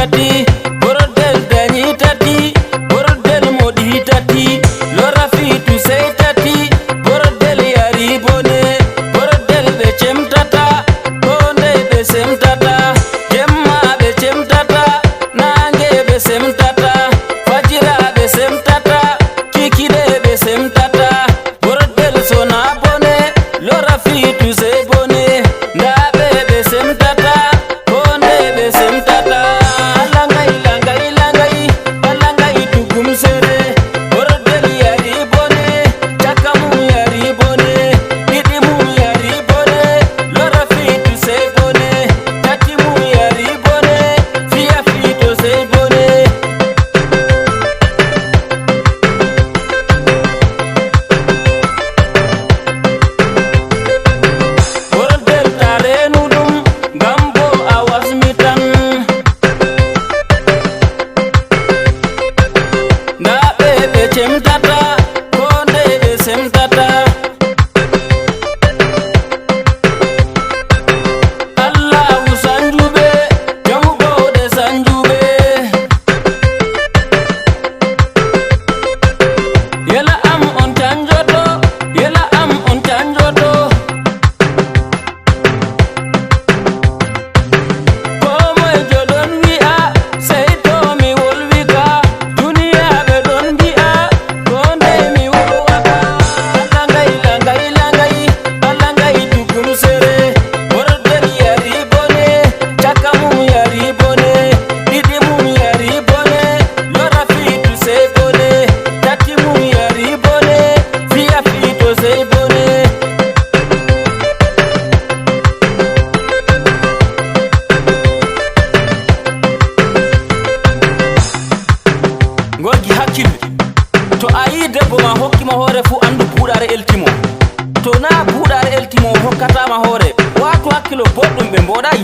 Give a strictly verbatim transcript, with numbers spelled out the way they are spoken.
tati, Borodel dañi tati, Borodel moɗi tati, lora fiitu sey tati, Borodel yari bone, Borodel ɓe cemtata, ko ndey ɓe semtata, jemma ɓe cemtata, naange ɓe semtata, fajira ɓe semtata, kikiɗe ɓe semtata, Borodel sona bone, lora fiitu sey bone, ndaa ɓe ɓe semtata, ko ndey ɓe semtata, langay, langay, langay, langay, tugum sere, Borodel yari bone, caka mum yari bone, ɗiɗi mum yari bone, lora fiitu sey bone, tati mum yari bone, fiya fiito sey bone. Borodel ta reenu ɗum, ngam bo a wasmi tan. Ndaa ɓe ɓe cemtata, ko ndey ɓe semtata. Allahu sanjuɓe, jom bowɗe sanjuɓe. Yela am on canjoto, yela am on canjoto. Ko moye jo ɗon wi'a, sey to mi wolwi ka. Duniyaaɓe ɗon mbi'a, ko ndey mi wolwata. Langay, langay, langay, langay, tugum sere. Borodel yari bone, caka mum yari bone, ɗiɗi mum yari bone, lora fiitu sey bone, tati mum yari bone, fiya fiito sey bone. Ngoggi hakkil. To a yii debbo ma hokki ma hoore fuu, anndu buuɗaare elti mo. To naa buuɗaare elti mo, o hokkataa ma hoore. Waatu hakkilo boɗɗum, ɓe mbooɗaay.